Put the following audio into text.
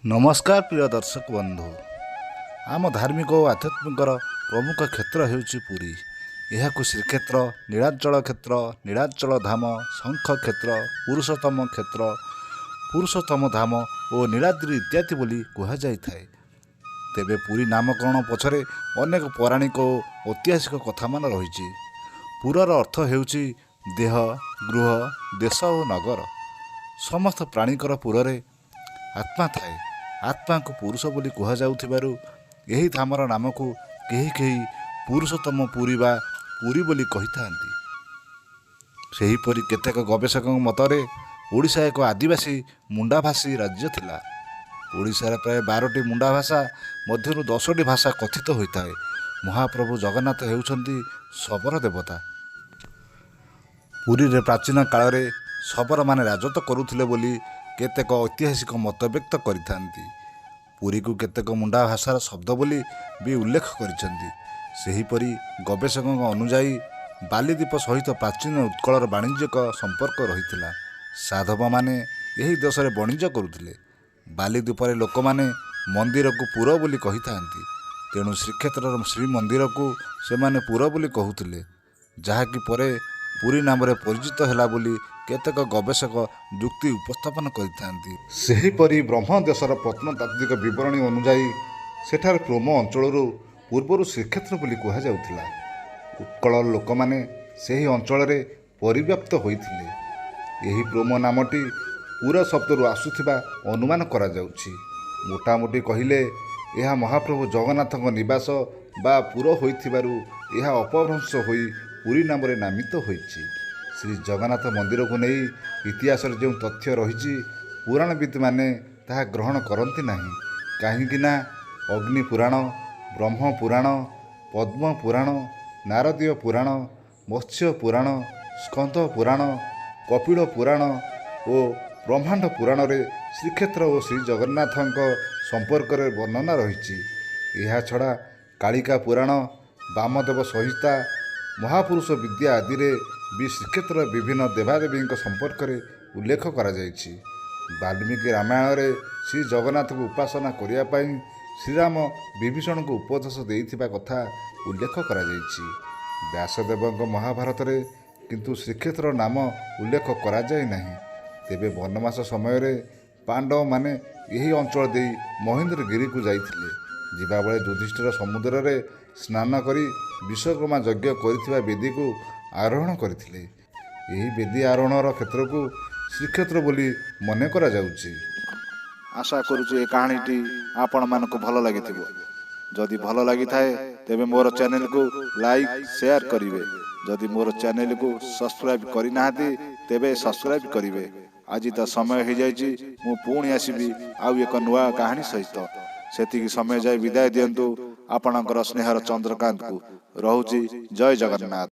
ନମସ୍କାର ପ୍ରିୟ ଦର୍ଶକ ବନ୍ଧୁ। ଆମ ଧାର୍ମିକ ଓ ଆଧ୍ୟାତ୍ମିକର ପ୍ରମୁଖ କ୍ଷେତ୍ର ହେଉଛି ପୁରୀ। ଏହାକୁ ଶ୍ରୀକ୍ଷେତ୍ର, ନୀଳାଚଳ କ୍ଷେତ୍ର, ନୀଳାଚଳ ଧାମ, ଶଙ୍ଖ କ୍ଷେତ୍ର, ପୁରୁଷୋତ୍ତମ କ୍ଷେତ୍ର, ପୁରୁଷୋତ୍ତମ ଧାମ ଓ ନୀଳାଦ୍ରି ଇତ୍ୟାଦି ବୋଲି କୁହାଯାଇଥାଏ। ତେବେ ପୁରୀ ନାମକରଣ ପଛରେ ଅନେକ ପୌରାଣିକ ଓ ଐତିହାସିକ କଥାମାନ ରହିଛି। ପୁରର ଅର୍ଥ ହେଉଛି ଦେହ, ଗୃହ, ଦେଶ ଓ ନଗର। ସମସ୍ତ ପ୍ରାଣୀଙ୍କର ପୁରରେ ଆତ୍ମା ଥାଏ। ଆତ୍ମାକୁ ପୁରୁଷ ବୋଲି କୁହାଯାଉଥିବାରୁ ଏହି ଧାମର ନାମକୁ କେହି କେହି ପୁରୁଷୋତ୍ତମ ପୁରୀ ବା ପୁରୀ ବୋଲି କହିଥାନ୍ତି। ସେହିପରି କେତେକ ଗବେଷକଙ୍କ ମତରେ ଓଡ଼ିଶା ଏକ ଆଦିବାସୀ ମୁଣ୍ଡାଭାଷୀ ରାଜ୍ୟ ଥିଲା। ଓଡ଼ିଶାରେ ପ୍ରାୟ 12ଟି ମୁଣ୍ଡା ଭାଷା ମଧ୍ୟରୁ 10ଟି ଭାଷା କଥିତ ହୋଇଥାଏ। ମହାପ୍ରଭୁ ଜଗନ୍ନାଥ ହେଉଛନ୍ତି ଶବର ଦେବତା। ପୁରୀରେ ପ୍ରାଚୀନ କାଳରେ ଶବରମାନେ ରାଜତ୍ୱ କରୁଥିଲେ ବୋଲି କେତେକ ଐତିହାସିକ ମତବ୍ୟକ୍ତ କରିଥାନ୍ତି। ପୁରୀକୁ କେତେକ ମୁଣ୍ଡା ଭାଷାର ଶବ୍ଦ ବୋଲି ବି ଉଲ୍ଲେଖ କରିଛନ୍ତି। ସେହିପରି ଗବେଷକଙ୍କ ଅନୁଯାୟୀ ବାଲିଦ୍ୱୀପ ସହିତ ପ୍ରାଚୀନ ଉତ୍କଳର ବାଣିଜ୍ୟିକ ସମ୍ପର୍କ ରହିଥିଲା। ସାଧବମାନେ ଏହି ଦେଶରେ ବଣିଜ କରୁଥିଲେ। ବାଲିଦ୍ୱୀପରେ ଲୋକମାନେ ମନ୍ଦିରକୁ ପୁର ବୋଲି କହିଥାନ୍ତି। ତେଣୁ ଶ୍ରୀକ୍ଷେତ୍ରର ଶ୍ରୀମନ୍ଦିରକୁ ସେମାନେ ପୁର ବୋଲି କହୁଥିଲେ, ଯାହାକି ପରେ ପୁରୀ ନାମରେ ପରିଚିତ ହେଲା ବୋଲି କେତେକ ଗବେଷକ ଯୁକ୍ତି ଉପସ୍ଥାପନ କରିଥାନ୍ତି। ସେହିପରି ବ୍ରହ୍ମଦେଶର ପ୍ରତ୍ନତାତ୍ତ୍ୱିକ ବିବରଣୀ ଅନୁଯାୟୀ ସେଠାରେ ପ୍ରୋମ ଅଞ୍ଚଳରୁ ପୂର୍ବରୁ ଶ୍ରୀକ୍ଷେତ୍ର ବୋଲି କୁହାଯାଉଥିଲା। ଉତ୍କଳର ଲୋକମାନେ ସେହି ଅଞ୍ଚଳରେ ପରିବ୍ୟାପ୍ତ ହୋଇଥିଲେ। ଏହି ପ୍ରୋମ ନାମଟି ପୁର ଶବ୍ଦରୁ ଆସୁଥିବା ଅନୁମାନ କରାଯାଉଛି। ମୋଟାମୋଟି କହିଲେ ଏହା ମହାପ୍ରଭୁ ଜଗନ୍ନାଥଙ୍କ ନିବାସ ବା ପୁର ହୋଇଥିବାରୁ ଏହା ଅପଭ୍ରଂଶ ହୋଇ ପୁରୀ ନାମରେ ନାମିତ ହୋଇଛି। ଶ୍ରୀ ଜଗନ୍ନାଥ ମନ୍ଦିରକୁ ନେଇ ଇତିହାସରେ ଯେଉଁ ତଥ୍ୟ ରହିଛି, ପୁରାଣବିଦ୍ମାନେ ତାହା ଗ୍ରହଣ କରନ୍ତି ନାହିଁ। କାହିଁକି ନା ଅଗ୍ନି ପୁରାଣ, ବ୍ରହ୍ମ ପୁରାଣ, ପଦ୍ମ ପୁରାଣ, ନାରଦୀୟ ପୁରାଣ, ମତ୍ସ୍ୟ ପୁରାଣ, ସ୍କନ୍ଦ ପୁରାଣ, କପିଳ ପୁରାଣ ଓ ବ୍ରହ୍ମାଣ୍ଡ ପୁରାଣରେ ଶ୍ରୀକ୍ଷେତ୍ର ଓ ଶ୍ରୀଜଗନ୍ନାଥଙ୍କ ସମ୍ପର୍କରେ ବର୍ଣ୍ଣନା ରହିଛି। ଏହାଛଡ଼ା କାଳିକା ପୁରାଣ, ବାମଦେବ ସଂହିତା, ମହାପୁରୁଷ ବିଦ୍ୟା ଆଦିରେ ବି ଶ୍ରୀକ୍ଷେତ୍ରର ବିଭିନ୍ନ ଦେବାଦେବୀଙ୍କ ସମ୍ପର୍କରେ ଉଲ୍ଲେଖ କରାଯାଇଛି। ବାଲ୍ମୀକି ରାମାୟଣରେ ଶ୍ରୀ ଜଗନ୍ନାଥଙ୍କୁ ଉପାସନା କରିବା ପାଇଁ ଶ୍ରୀରାମ ବିଭୀଷଣଙ୍କୁ ଉପଦେଶ ଦେଇଥିବା କଥା ଉଲ୍ଲେଖ କରାଯାଇଛି। ବ୍ୟାସଦେବଙ୍କ ମହାଭାରତରେ କିନ୍ତୁ ଶ୍ରୀକ୍ଷେତ୍ରର ନାମ ଉଲ୍ଲେଖ କରାଯାଇ ନାହିଁ। ତେବେ ବନବାସ ସମୟରେ ପାଣ୍ଡବମାନେ ଏହି ଅଞ୍ଚଳ ଦେଇ ମହେନ୍ଦ୍ରଗିରିକୁ ଯାଇଥିଲେ। ଯିବାବେଳେ ଯୁଧିଷ୍ଠିର ସମୁଦ୍ରରେ ସ୍ନାନ କରି ବିଶ୍ୱକର୍ମା ଯଜ୍ଞ କରିଥିବା ବେଦୀକୁ ଆରୋହଣ କରିଥିଲେ। ଏହି ବେଦୀ ଆରୋହଣର କ୍ଷେତ୍ରକୁ ଶ୍ରୀକ୍ଷେତ୍ର ବୋଲି ମନେ କରାଯାଉଛି। ଆଶା କରୁଛି ଏ କାହାଣୀଟି ଆପଣମାନଙ୍କୁ ଭଲ ଲାଗିଥିବ। ଯଦି ଭଲ ଲାଗିଥାଏ, ତେବେ ମୋର ଚ୍ୟାନେଲକୁ ଲାଇକ୍, ସେୟାର କରିବେ। ଯଦି ମୋର ଚ୍ୟାନେଲକୁ ସବସ୍କ୍ରାଇବ୍ କରିନାହାନ୍ତି, ତେବେ ସବସ୍କ୍ରାଇବ୍ କରିବେ। ଆଜି ତ ସମୟ ହେଇଯାଇଛି। ମୁଁ ପୁଣି ଆସିବି ଆଉ ଏକ ନୂଆ କାହାଣୀ ସହିତ। ସେତିକି ସମୟ ଯାଏ ବିଦାୟ ଦିଅନ୍ତୁ ଆପଣଙ୍କର ସ୍ନେହର ଚନ୍ଦ୍ରକାନ୍ତକୁ। ରହୁଛି, ଜୟ ଜଗନ୍ନାଥ।